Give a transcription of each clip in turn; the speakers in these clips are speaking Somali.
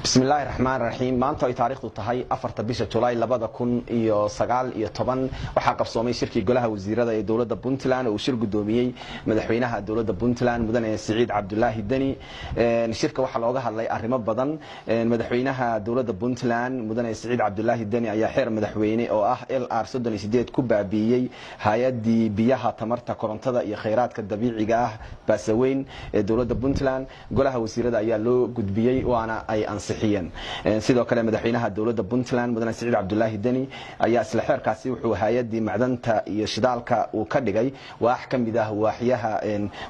Bismillaahi raxmaan raxiim. Maanta ay taariikhdu tahay 4-ta bisha Julaay 2019, waxaa qabsoomay shirkii golaha wasiirada ee dowladda Puntland oo uu shir guddoomiyey madaxweynaha dowladda Puntland, Mudane Siciid Cabdulaahi Deni. Shirka waxaa looga hadlay arrimo badan. Madaxweynaha dowladda Puntland, Mudane Siciid Cabdulaahi Deni, ayaa xeer madaxweyne oo ah LR 38 ku baabiiyey hay-addii biyaha, tamarta, korontada iyo khayraadka dabiiciga ah, Baasaweyn, ee dowladda Puntland. Golaha wasiirada ayaa loo gudbiyey, waana ay ansixiyeen. Sidoo kale, madaxweynaha dowladda Puntland, Mudane Siciid Cabdulaahi Deni, ayaa isla xeerkaasi wuxuu hay-addii macdanta iyo shidaalka uu ka dhigay waax ka mid ah waaxyaha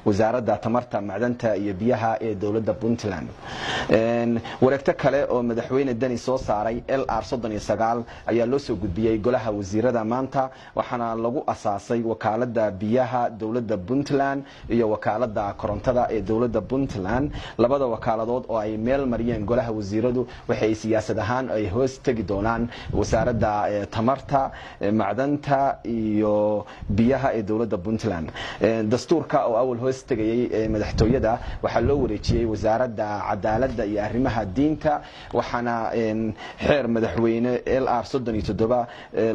wasaaradda tamarta, macdanta iyo biyaha ee dowladda Puntland. Wareegto kale oo madaxweyne Deni soo saaray, LR 39, ayaa loo soo gudbiyey golaha wasiirada maanta, waxaana lagu asaasay wakaalada biyaha dowladda Puntland iyo wakaalada korontada ee dowladda Puntland. Labada wakaaladood oo ay meel mariyeen golaha wasiiradu waxay siyaasad ahaan ay hoos tegi doonaan wasaaradda tamarta, macdanta iyo biyaha ee dowladda Puntland. Dastuurka oo awal hoos tegayay madaxtooyada waxaa loo wareejiyey wasaaradda cadaaladda iyo arrimaha diinta, waxaana xeer madaxweyne LR 37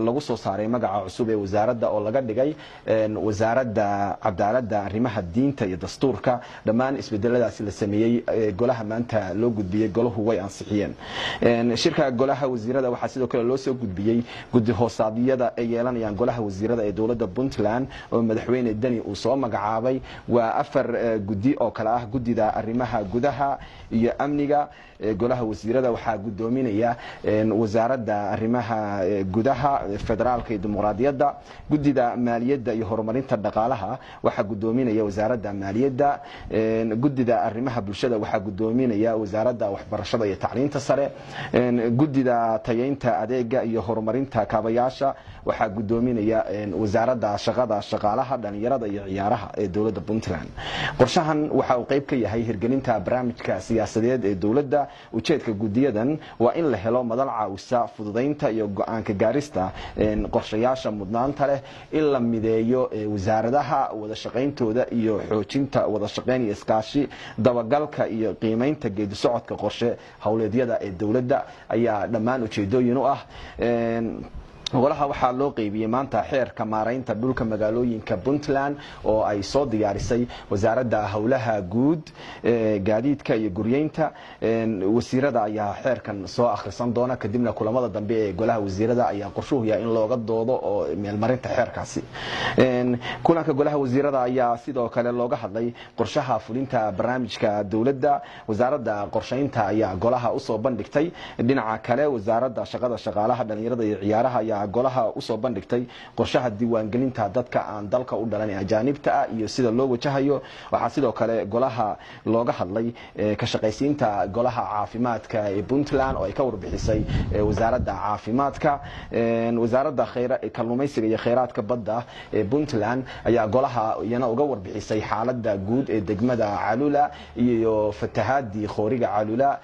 lagu soo saaray magaca cusub ee wasaaradda oo laga dhigay wasaaradda cadaaladda, arrimaha diinta iyo dastuurka. Dhammaan isbedeladaasi la sameeyey golaha maanta loo gudbiyey, golahu way ansixiyeen. Shirka golaha wasiirada waxaa sidoo kale loo soo gudbiyey guddi hoosaadyada ay yeelanayaan golaha wasiirada ee dowladda Puntland oo madaxweyne Deni uu soo magacaabay. Waa 4 guddi oo kale ah guddida arrimaha gudaha iyo amniga golaha wasiirada, waxaa guddoominaya wasaaradda arrimaha gudaha, federaalka iyo dimuqraadiyadda. Guddida maaliyadda iyo horumarinta dhaqaalaha waxaa guddoominaya wasaaradda maaliyadda. Guddida arrimaha bulshada waxaa guddoominaya wasaaradda waxbarashada iyo tacliinta sare. Guddida tayeynta adeega iyo horumarinta kaabayaasha waxaa guddoominaya wasaaradda shaqada, shaqaalaha, dhalinyarada iyo ciyaaraha ee dowladda Puntland. Qorshahan waxa uu qayb ka yahay hirgelinta barnaamijka siyaasadeed ee dowladda. Ujeedka guddiyadan waa in la helo madal caawisa fududaynta iyo go-aanka gaarista qorshayaasha mudnaanta leh, in la mideeyo wasaaradaha wada shaqayntooda iyo xoojinta wada shaqayn iyo iskaashi, dabagalka iyo qiimeynta geedi socodka qorshe howleedyada ee dowladda ayaa dhammaan ujeedooyin u ah. Golaha waxaa loo qeybiyey maanta xeerka maaraynta dhulka magaalooyinka Puntland oo ay soo diyaarisay wasaaradda howlaha guud, gaadiidka iyo guryeynta. Wasiirada ayaa xeerkan soo akhrisan doona, kadibna kulamada dambe ee golaha wasiirada ayaa qorshuhu yahay in looga doodo oo meelmarinta xeerkaasi. Kulanka golaha wasiirada ayaa sidoo kale looga hadlay qorshaha fulinta barnaamijka dowladda. Wasaaradda qorshaynta ayaa golaha usoo bandhigtay. Dhinaca kale, wasaaradda shaqada, shaqaalaha, dhalinyarada iyo ciyaaraha ayaa golaha usoo bandhigtay qorshaha diiwaangelinta dadka aan dalka u dhalan ee ajaanibta ah iyo sida loo wajahayo. Waxaa sidoo kale golaha looga hadlay ka shaqaysiinta golaha caafimaadka ee Puntland oo ay ka warbixisay wasaaradda caafimaadka. Wasaaradda kalluumaysiga iyo kheyraadka badda ee Puntland ayaa golaha iyana uga warbixisay xaaladda guud ee degmada Calula iyo fatahaadii khooriga Calula.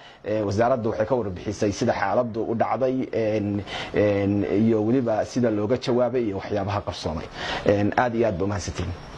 Wasaaradda waxay ka warbixisay sida xaaladdu u dhacday iyo weliba sida looga jawaabay iyo waxyaabaha qarsoomay. Aad iyo aad ba umahadsantiin.